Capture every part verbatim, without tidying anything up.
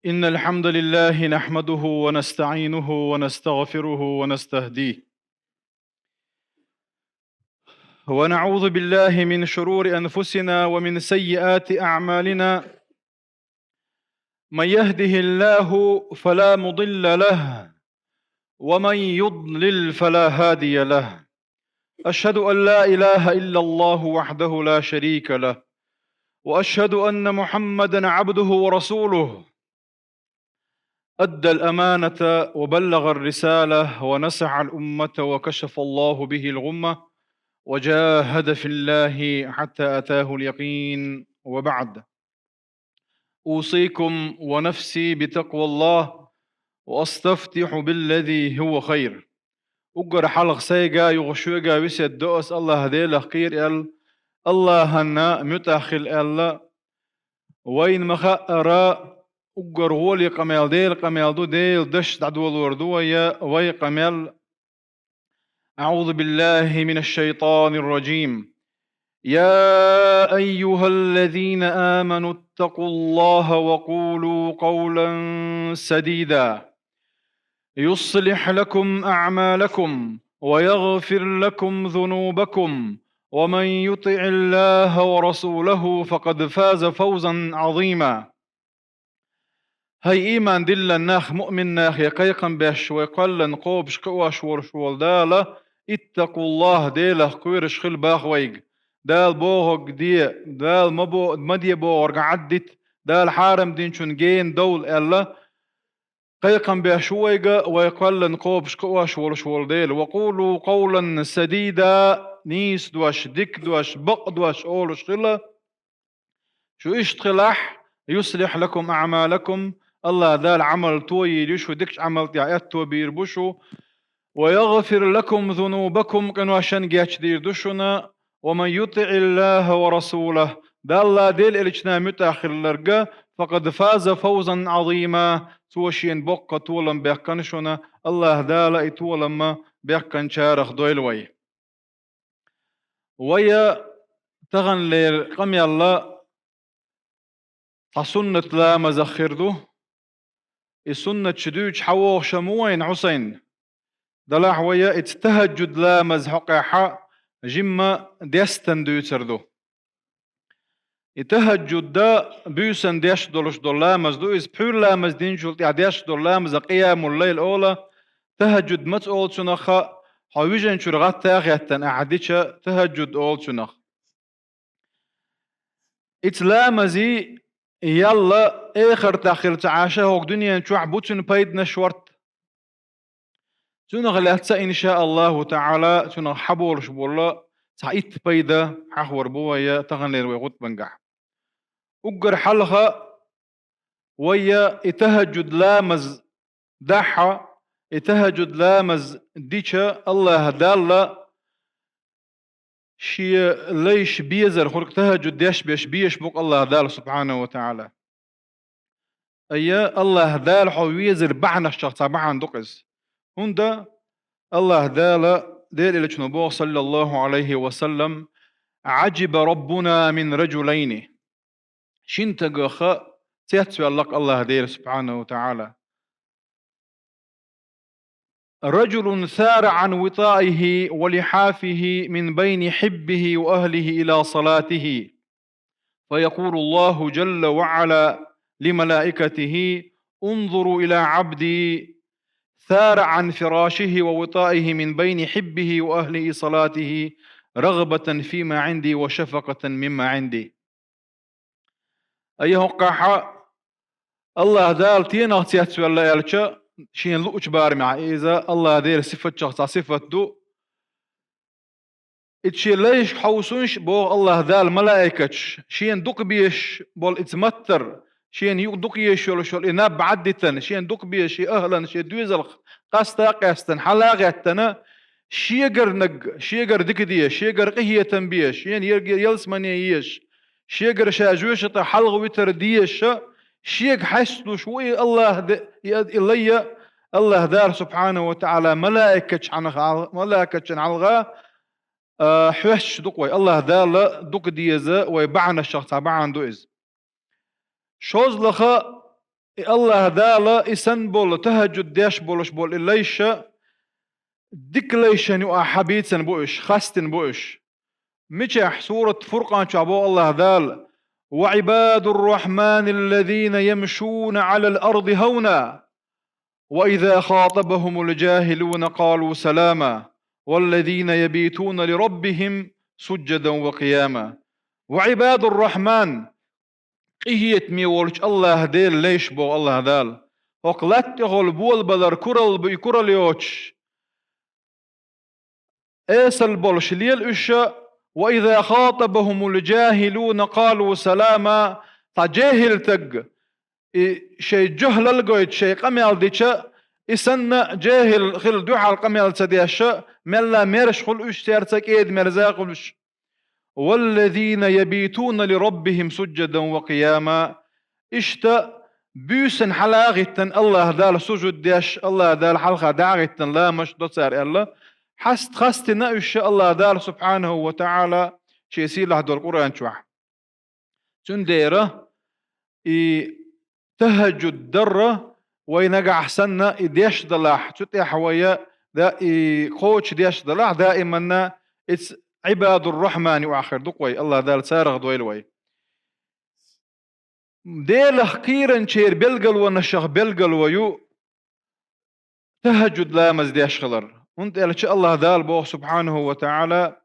إن الحمد لله نحمده ونستعينه ونستغفره ونستهديه، ونعوذ بالله من شرور أنفسنا ومن سيئات أعمالنا. من يهده الله فلا مضل له، ومن يضلل فلا هادي له. أشهد أن لا إله إلا الله وحده لا شريك له، وأشهد أن محمدا عبده ورسوله. أدى الأمانة وبلغ الرسالة ونصح الأمة وكشف الله به الغمة وجاهد في الله حتى أتاه اليقين، وبعد. أوصيكم ونفسي بتقوى الله، وأستفتح بالذي هو خير. Уггар хьалха сайга, юха шуьга весет до ас АллахӀ Делах кхера аьлла, АллахӀанна муьтӀахь хила аьлла. Вайна ма-хаъара, уггар гӀоле къамел Делан къамел ду, Делан дашца дӀадолор ду вай, вай къамел. أعوذ بالله من الشيطان الرجيم. يا أيها الذين آمنوا اتقوا الله وقولوا قولا سديدا يصلح لكم أعمالكم ويغفر لكم ذنوبكم ومن يطع الله ورسوله فقد فاز فوزا عظيما. ХӀай ийман диллина нах, муъмин нах, я кхайкхам беш вай кхоьллина кхобуш кхиош волуш волу Дала, اتقوا الله, Делах кхоьруш хила боху вайга. Дала бохург де, Дала ма бо-, ма де бохург Ӏаддита, Дала хьарам динчун гена довла аьлла, кхайкхам беш ву вайга вай кхоьллина кхобуш кхиош волуш волу Дела. وقولوا قولا سديدا, нийса дош, дика дош, бакъ дош олуш хила. Шу иштта хилахь, يصلح لكم أعمالكم, АллахӀ Дала Ӏамал тоийр ю шу, дикачу Ӏамал тӀехь аьтто бийр бу шу, ويغفر لكم ذنوبكم, къиношна гечдийр ду шуна, ومن يطع الله ورسوله, Далла Делан элчанна муьтӀахь хилларг, فقد فاز فوزا عظيما, цо шена боккха толам баьккхина шуна, АллахӀ Дала и толам баьккхинчарах дойла вай. Вай таханлера къамел цхьа суннат ламазах хир ду. И суннаташ дуьйцуш хьан вогӀуш ма ву вайна Хьусайн. Делахь вай иза тахӀаджуд ламаз хьокъехь жимма дестан дуьйцур ду. И тахӀаджуд да буьйсан деш долуш долу ламаз ду иза, пхьуьйра ламаз динчул тӀаьхьа деш долу ламазах къиямул-лайл ола, тахӀаджуд маца олу цунах, хьо вижначуьра гӀатта а хеттина ахь дича, тахӀаджуд олу цунах. Иза ламази ялла эхартахь хила ца Ӏаш, хӀокху дуьнен чохь бу цуьнан пайданаш ворт. Цунах лаьцна, иншааллаху таӀала, цунах хьаболуш болу цхьа итт пайда хьахор бу вай таханлера вай хутбангахь. Уггар хьалха вай и тахӀаджуд ламаз дахьа, и тахӀаджуд ламаз дича, АллахӀ Далла шен лайш безар хург тахӀаджуд деш беш безаш бу-кх АллахӀ Дала субхьанаху ва таӀала. Айя, АллахӀ Дала хьо везар бахьанашчех цхьа бахьана ду-кх иза. ХӀунда АллахӀ Дала, Делан элчано боху, саллаллаху Ӏалайхи ва саллам: «عجب ربنا من رجلين». Шина стагах цецваьлла-кх АллахӀ Дела субхьанаху ва таӀала. «رجل ثار عن وطائه ولحافه من بين حبه وأهله إلى صلاته، فيقول الله جل وعلا لملائكته: انظروا إلى عبدي ثار عن فراشه ووطائه من بين حبه وأهله صلاته رغبة فيما عندي وشفقة مما عندي». Айхьа хӀокхахь АллахӀ Дала стенах цецваьлла аьлча, шена луучу барамехь иза АллахӀ Делан сифатчех цхьа сифат ду. Иза шен лайшка хьовсуш, боху АллахӀ Дала, малаикаташ, шена дукха безаш болу иза маттар, шена ю-, дукха езаш йолуш йолу и наб Ӏаддитана, шена дукха безаш и ахӀлан, шен доьзалх къаста а къаьстина, хьала а гӀеттина, шегара наг, шегара дика дезаш, шегара къинхетам безаш, шена ерг-, ялсамане езаш, шегара ша жоьжахати тӀе хьалха витар дезаш, шега хьесталуш ву и АллахӀ де-, и, и лай а, АллахӀ Дала субхьанаху ва таӀала малаикаташна хьалха, малаикаташна хьалха, а, хьоьстуш ду-кх вай. АллахӀ Дала дукха деза вай бахьанашчех цхьа бахьана ду иза. ШозлагӀа Аллаха Дала и санна болу тахӀаджуд деш болуш болу и лайша, дика лайшна юкъахь хьабийцина бу уьш, хастина бу уьш. Мичахь? Сурат Фуркъан чохь боху Аллаха Дала: «وعباد الرحمن الذين يمشون على الأرض هونا وإذا خاطبهم الجاهلون قالوا سلاما والذين يبيتون لربهم سجدا وقياما». «وعباد الرحمن», къинхетаме волчу Аллаха Делан лайш боху Аллаха Дала, хӀокху латта тӀехула болабалар куралла буй, куралла йоцуш, эсала болуш лела уьш, «وإذا خاطبهم الجاهلون قالوا سلاما», цхьа жехӀил стаг, и шайн жохӀлал гойту, шайн къамел дича, и санна жехӀил хила дуьхьал къамел ца деш, мелла мерш хуьлу уьш, цаьрца кӀеда-мерза хуьлуш. «والذين يبيتون لربهم سجدا وقياما». Иштта буьйсанна хьала а гӀиттина Аллаха Дала сужуд деш, Аллаха Дала хьалха дӀа а гӀиттина ламаш до цара аьлла, хьаст-, хастина уьш Аллаха Дала субхьанаху ва таӀала шен сийлахь долу Къуръан чохь. Цундела и тахӀаджуд дарра вай нагахь санна и деш далахь, цу тӀехь вай да-, и кхочуш деш далахь, даиманна иза Ӏибадур-Рахьман юкъахь хир ду-кх вай, Аллаха Дала царах дойла вай. Делах кхийринчеран билгалонашах билгало ю тахӀаджуд ламаз деш хилар. ХӀунда аьлча Аллаха Дала боху субхьанаху ва таӀала: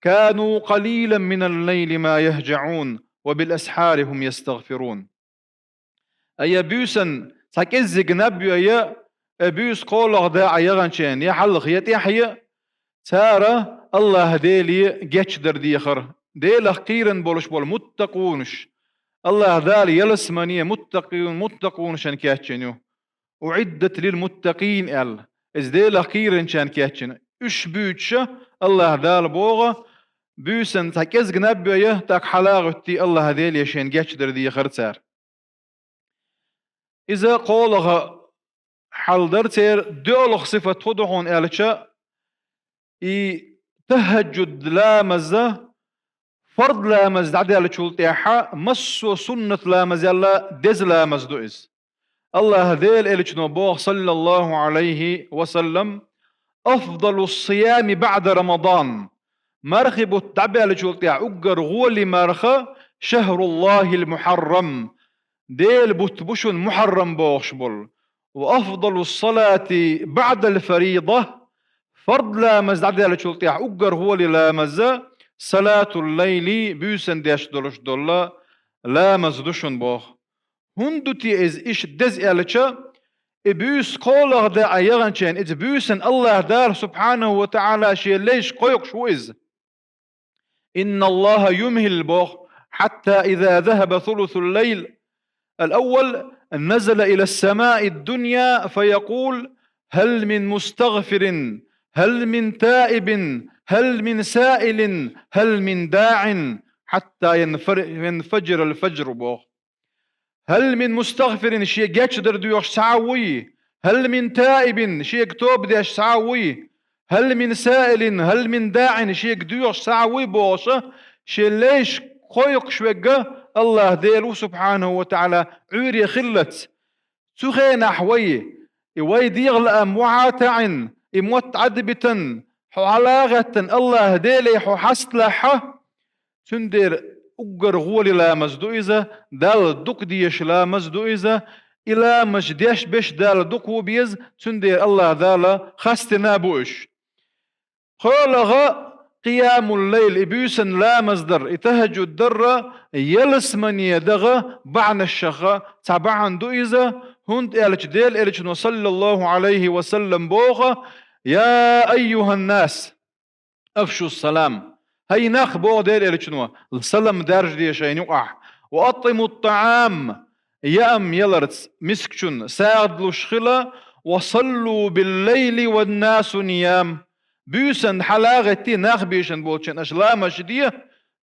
«كانوا قليلا من الليل ما يهجعون وبالأسحار هم يستغفرون». Ай, я буьйсанна цхьа кӀеззиг наб йой, я буьйса кхоалгӀа даа яханчийн, я хьалха, я тӀаьхье, цара Аллаха Деле гечдар дехара. Делах кхийрина болуш болу муттакъунаш, Аллаха Дала ялсамане муттакъин-, муттакъунашна кечйина ю. «أعدت للمتقين» аьлла, иза Делах кхийринчарна кечйина. Уьш буьйцуша Аллаха Дала боху, буьйсанна цхьа кӀеззиг наб йой, тӀаккха хьала а гӀоьттий, Аллаха Деле шайна гечдар дехара цара. Иза кхоалгӀа хьал дара церан. ДоьалгӀа сифат хӀун ду хьуна аьлча, и тахӀаджуд ламаза, фард ламаз дӀадаьллачул тӀаьхьа массо а суннат ламазел а деза ламаз ду иза. Аллаха Делан элчано боху, саллаллаху Ӏалайхи ва саллам: «أفضل الصيام بعد رمضان». Мархи бутт дӀабаьллачул тӀаьхьа уггар гӀоли марха «شهر الله المحرم». Делан бутт бу шуна Мухьаррам бохуш болу. «وأفضل الصلاة بعد الفريضة». Фард ламаз дӀадаьллачул тӀаьхьа уггар гӀоли ламаза «салатул лайли», буьйсанна деш долуш долу ламаз ду шуна боху. ХӀунда ду те иза иштта деза аьлча, и буьйса кхоалгӀа даа яханчийн, иза буьйсанна Аллаха Дала субхьанаху ва таӀала шен лайш кхойкхуш ву иза. «إن الله يمهل» боху, «حتى إذا ذهب ثلث الليل الأول نزل إلى السماء الدنيا فيقول: هل من مستغفر؟ هل من تائب؟ هل من سائل؟ هل من داع؟ حتى ينفر-، ينفجر الفجر» боху. «هل من مستغفر», шега гечдар доьхуш цхьа а вуй? «هل من تائب», шега тоба деш цхьа а вуй? «هل من سائل؟ هل من داع», шега доьхуш цхьа а вуй бохуша, шен лайш кхойкхуш верг Аллаха Дела ву субхьанаху ва таӀала, Ӏуьйре хиллалц. Цу хенахь вай, и вай дегӀан лаам вахьа а таӀийна, и мотт Ӏадбитина, хьо хьала а гӀеттина, Аллаха Деле хьо хьасталахь, цундела уггар гӀоли ламаз ду иза, Далла дукха дезаш ламаз ду иза, и ламаз деш берш Далла дукха ву беза, цундела Аллаха Дала хастина а бу уьш. КхоалгӀа къиямул-лайл, и буьйсанна ламаз дар, и тахӀаджуд дарра ялсамане даха бахьанашха цхьа бахьана ду иза, хӀунда аьлча Делан элчано, саллаллаху Ӏалайхи ва саллам, боху: «يا أيها الناس أفشوا السلام». ХӀай нах, боху Делан элчано, салам даржаде шайна юкъахь. «وأطعموا الطعام», яам яларца мискачунна сагӀа луш хила, «وصلوا بالليل والناس نيام». Буьйсанна хьала а гӀеттий, нах бийшина болчийн аша ламаш де,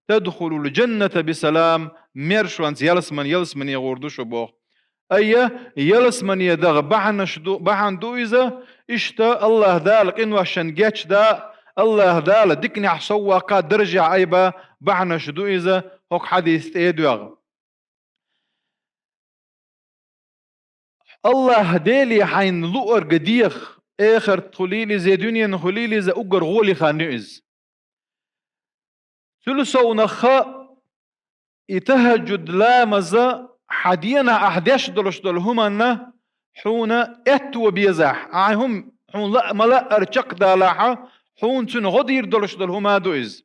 «تدخلوا الجنة بسلام», маьршонца ялсаман-, ялсамане гӀур ду шу боху. Айя, ялсамане даха бахьанаш ду, бахьана ду иза, иштта Аллаха Дала къиношна гечда, Аллаха Дала диканехь совваккха даржехь айба бахьанаш ду иза, хӀокху хьадис тӀе а доьгӀна. Аллахь Деле хьайна луъург деха, эхарт хуьлийла иза, дуьнен хуьлийла иза, уггар гӀоле хан ю иза. Цул совнаха и тахӀажжуд ламаза хьан дийнахь ахь деш долуш долу хӀуманна хьуна аьтто безахь, ахь хӀума хьуна лаа ма лаара чекхдалахьа, хьуна цуьнан гӀо дийр долуш долу хӀума ду иза.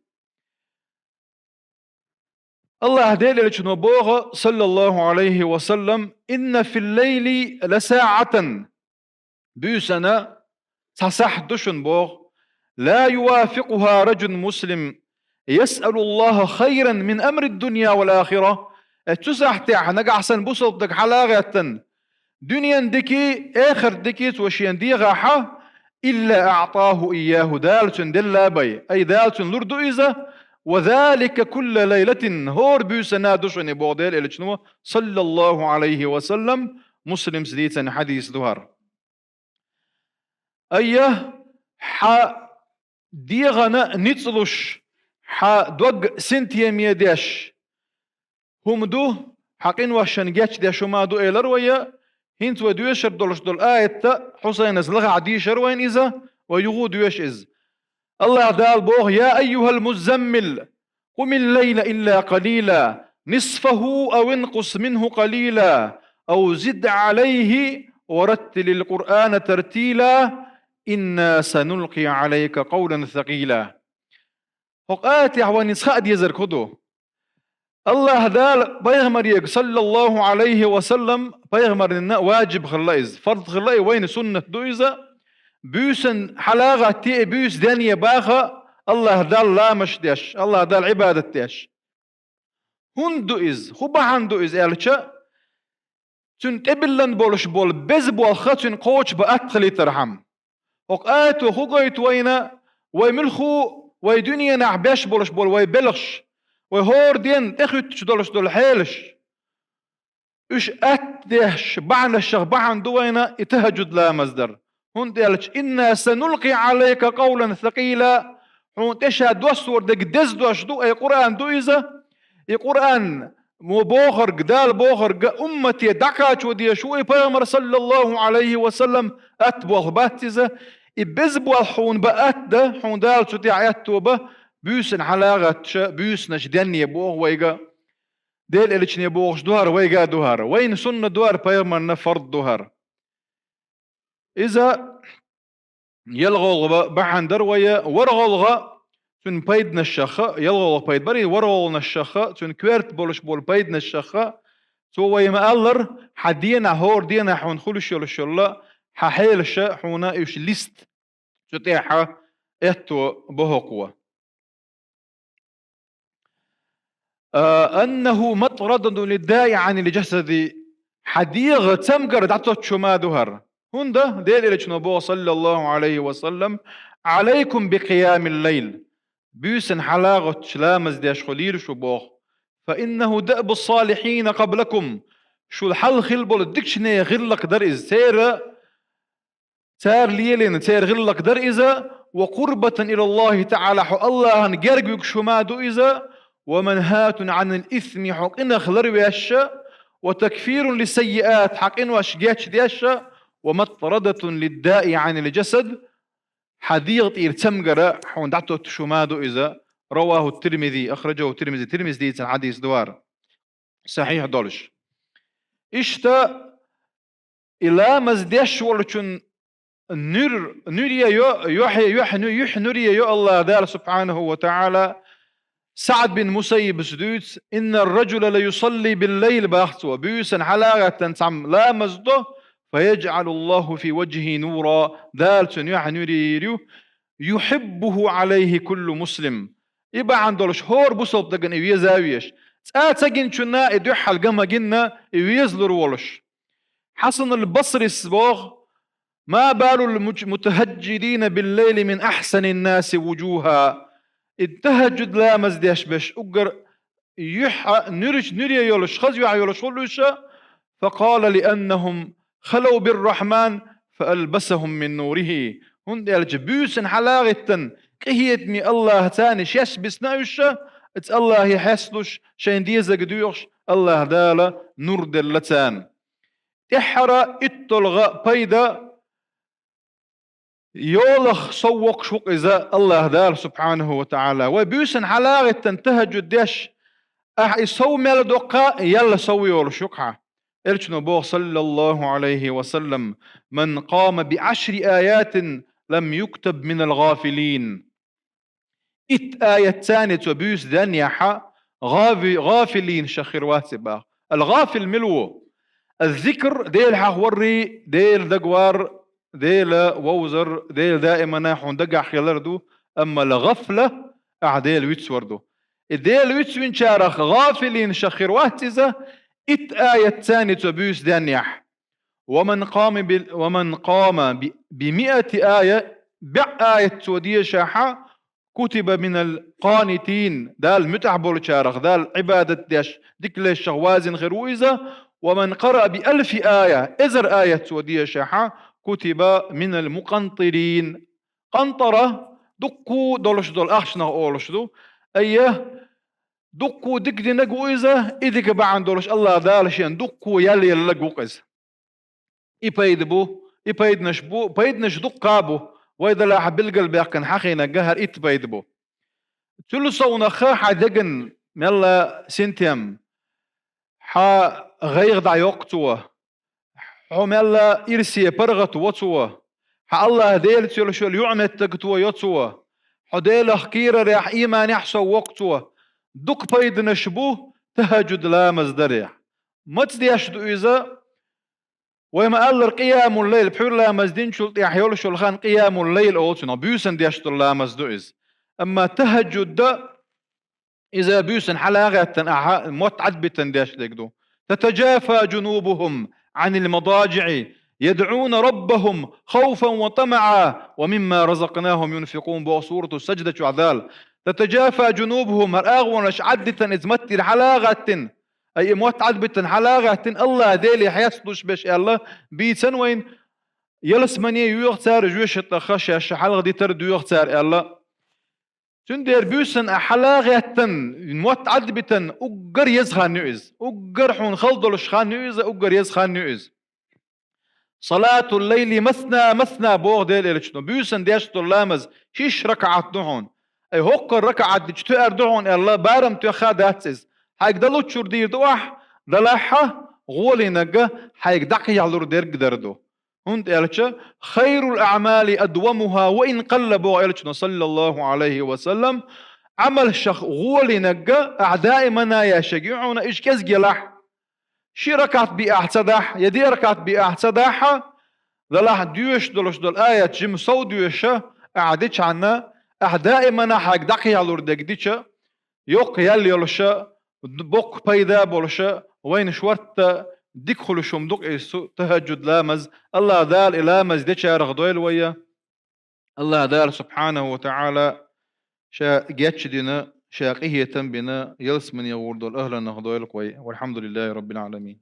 Аллахь Делан Элчано боху, саллаллаху Ӏалайхи ва саллам: «Инна фил лайли ла саӀатан». Буьйсана цхьа сахьт ду шуна боху. «Ла ювафикъуха раджулун муслим, ясъалуллаха хайран мин амри дунья вал ахира». Э, цу сахьтехь нагахь санна бусалба стаг хьала а гӀеттина, дуьнен дика, эхарт дика цо шена дехахьа, илла аӀтаху ийяху, Дала цунна делла бай, ай, Дала цунна лур ду иза, ва залика кулла лайлатин, хӀора буьйсана ду шуна боху Делан Элчано, саллаллаху Ӏалайхи ва саллам, Муслимс дийцина хьадис ду хӀара. Айя, хьан дегӀана ницкъ луш, хьан дог синтеме деш, хӀума ду, хьан къиношна гечдеш хӀума ду, элира вай, хӀинца вай доьшур долуш долу аятта Хьусайнас лахахь дийшира вайна иза, вай юха а доьшу иза. Аллахь Дала боху: «Я айюхал муззаммил, къумил лайла илла къалила, нисфаху ав инкъус минху къалила, ав зид Ӏалайхи ва раттилил Къуръана тартила, инна санулкъи Ӏалайка къавлан сакъила». ХӀокху аятехь вайна иза хаа дезарг хӀун ду? Аллахь Дала пайхамаре, саллаллаху Ӏалайхи ва саллам, пайхамарна важиб хилла иза, фарз хилла и, вайна суннат ду иза. Буьйсанна хьала а гӀатте, и буьйса денъян баха Аллахь Далла ламазаш деш, Аллахь Далла Ӏибадат деш. ХӀунда ду иза? ХӀун бахьана ду иза аьлча, цуьнан тӀебиллина болуш болу беза болх цуьнан кхочушбан атта хилийтархьама. ХӀокху аято хӀун гойту вайна, вай муьлхха а, вай дуьненахь беш болуш болу вай белхаш, вай хӀора денна тӀехуьттуш долуш долу хьелаш? Уьш атта деш бахьанашах бахьана ду вайна и тахӀажжуд ламаз дар. ХӀунда аьлча: «Инна санулкъи Ӏалайка къавлан сакъила», хьуна тӀе ша доссор дерг деза дош ду, ай, Къуръан ду иза. И Къуръан мо бохург, Дала бохург уммате дӀакхачо дезаш ву и пайхамар, саллаллаху Ӏалайхи ва саллам, атта болх бац иза. И беза болх хьуна бан атта дан, хьуна Дала цу тӀехь аьтто бан, буьйсанна хьала а гӀатташ, буьйсанаш денъян боху вайга. Делан Элчане бохуш ду хӀара, вайга а ду хӀара. Вайна суннат ду хӀара, пайхамарна фарз ду хӀара. Иза ялхалгӀа бахьана дара вай, ворхӀалгӀа цуьнан пайданашах а, ялхалгӀа пайда бара, ворхӀалгӀанашах а, цуьнан коьрта болуш болу пайданашах а, цо вай ма-аллара, хьан денахь, хӀора денахь хьуна хуьлуш йолуш йолу хьан хьелаша хьуна уьш листа цу тӀехь аьтто бо хӀокхо. А, «аннаху матрадатун лиддаи Ӏанил джасади», хьан дегӀан цамгар дӀатоттуш хӀума ду хӀара. ХӀунда Делан Элчано боху, саллаллаху Ӏалайхи ва саллам: «Ӏалайкум би къиямил лайл», буьйсанна хьала а гӀоттуш ламаз деш хьо лийла шу боху. «Фа иннаху даъбу салихьина къаблакум», шул хьалха хилла болу дикачу нехан гӀиллакх дара иза. Церан Цара лелийна, церан гӀиллакх дара иза, ва къурбатан илаллахи таӀала, хьо Аллахьана герга вуьгуш хӀума ду иза, ва манхатун Ӏанил исми, хьо къинах ларвеш а, ва такфирун лиссаййиат, хьан къинош гечдеш а, ва матрадатун лиддаи Ӏанил джасад, хьан дегӀан тӀера цамгар хьуна дӀатоттуш хӀума ду иза. Раваху Тирмизи, ахражаху Тирмизи, Тирмизи дийцина хьадис ду хӀара, сахьихь долуш. Иштта и ламаз деш волчун нуьр-, нуьре йо, юьхь-, юьхь-, нуь-, юьхь нуьре йо Аллахь Дала субхьанаху ва таӀала. СаӀд бин Мусаййибас дуьйцу: «Иннар раджула ла юсалли биллайл», бах цо, буьйсанна хьала а гӀаьттина цхьамма ламаз до, «фа яджӀалуллаху фи ваджхихи нура», Дала цуьнан юьхь нуьре йийр ю, «юхиббуху Ӏалайхи куллу муслим». И бахьана долуш хӀора бусалба стагана и веза а везаш. Цкъа а ца гинчунна, и дуьххьал ган ма гинна, и везалур волуш. Хьасанул Басрис боху: «Ма балул муж-, мутахӀаджжидина биллайли мин ахьсанин наси вуджуха». И тахӀаджуд ламаз деш берш уггар юьхь а нуьрачу нуьре йолуш, хаза юьхь йолуш хуьлу уьш, факъала: «Лианнахум халав биррахьман, фаалбасахум мин нурихи». ХӀунда аьлча буьйсанна хьала а гӀиттина, къинхетаме Аллахьа царна шаьш бисна уьш, оцу Аллахье хьесталуш, шайна дезарг доьхуш, Аллахь Дала нур делла царна. ТӀеххьара итталгӀа пайда йолах сов воккхуш ву-кх иза АллахӀ Дала субхьанаху ва тагӀала. Вай буьйсанна хьалагӀиттан тахӀаджуд деш, ахьа и сов мел доккха, ял сов йолуш ю-кх хьан. Элчано боху, саллаллаху Ӏалайхи ва саллам: «Ман къама би Ӏашри аятин лам юктаб минал гӀафилин». Итт аят царна цо буьйса даьннехь, гӀави-, гӀафилинашах хир вац и боху. Ал-гӀафил мила ву? Аз-зикр, Дела хьахавар, Дела дагавар, Дела вовзар, Дела даимана хьуна дагахь хилар ду, амма ал-гӀафла, ахьа Дела вицвар ду. И Дела вицвинчарах гӀафилинашах хир вац иза, итт аят царна цо буьйса даьннехь. «Ва ман къама би, ва ман къама би, би миати ая», бӀе аят цо дешахь, «кутиба минал къанитин», Далла муьтӀахь болчарах, Далла Ӏибадат деш, дика лешшах вазийна хир ву иза. «Ва ман къараа би алфи ая», эзар аят цо дешахь, «кутиба минал мукъантирин». Къантара дуккха долуш долу ахчанах олуш ду. Айя, дуккха дика динарг ву иза, и дика бахьана долуш АллахӀ Дала шена дуккха ял елларг ву-кх иза. И пайда бу, и пайданаш бу, пайданаш дуккха бу. Вай делахь билгалбаьккхина хьахийнарг хӀара итт пайда бу. Цул совнаха хьан деган мелла синтем, хьан гӀайгӀа дӀайоккху цо, хьо мелла ирсе паргӀат во цо, хьан АллахӀ Делаца йолуш йолу юкъаметтиг тойо цо, хьо Делах кийрарехь, ийманехь сов воккху цо. Дуккха пайданаш бу тахӀаджуд ламаз дарехь. Маца деш ду иза? Вай ма-аллара, къиямул-лайл, пхьуьйра ламаз динчул тӀаьхьа йолуш йолу хан къиямул-лайл олу цунах, буьйсанна деш долу ламаз ду иза. Амма тахӀаджуд, иза буьйсанна хьала а гӀеттина ахьа мотт Ӏадбитина деш дерг ду. «Татаджафа джунубухум Ӏанил мададжиӀи, ядӀуна раббахум хавфан ва тамаӀа, ва мимма разакънахум юнфикъун», боху Сурату Саджда чохь Дала. «Татаджафа джунубухум», хӀара агӀонаш Ӏаддитина иза маттера хьала а гӀеттина. Ай, и мотт Ӏадбитина хьала а гӀеттина, АллахӀ Деле хьесталуш берш аьлла, бийцина вайна, ялсамане йоьху цара жоьжахатех, шаьш хьалха дитар доьху цара аьлла. Цундела буьйсанна ахьа хьала а гӀеттина, мотт Ӏадбитина, уггар еза хан ю иза. Уггар хьуна хала долуш хан ю иза, уггар еза хан ю иза. «Салатул-лайли масна масна», боху Делан Элчано. Буьйсанна деш долу ламаз шишша ракаӀат ду хьуна. Ай, хӀокхара ракаӀат дича тоьар ду хьуна аьлла, барам тоьхна дац иза. Хьайга далуччуьра дийр ду ахь, далахь а, гӀоле нагга хьайга дӀакхехьалур дерг дар ду. ХӀунда аьлча: «Хайрул аӀмали адвамуха ва ин къалла», боху Элчано, саллаллаху Ӏалайхи ва саллам. Ӏамалшах гӀоле нагга ахь даимана еш ерг ю хьуна, иза кӀезиг елахь. Ши ракаӀат биахь ца дахь, я диъ ракаӀат биахь ца дахь, далахь доьшуш долуш долу аят жима сов доьша, ахь дичхьана, ахь даимана хьайга дӀакхехьалур дерг дича, йоккха ял йолуша, боккха пайда болуша, вайна шортта дика хуьлуш хӀума ду-кх иза, тахӀаджуд ламаз. АллахӀ Дала и ламаз дечарах дойла вай. АллахӀ Дала субхьанаху ва тагӀала Ша гечдина, Ша къинхетам бина, ялсамане гӀур долу ахӀланах дойла-кх вай. Валхьамдулиллахи раббил Ӏаламин.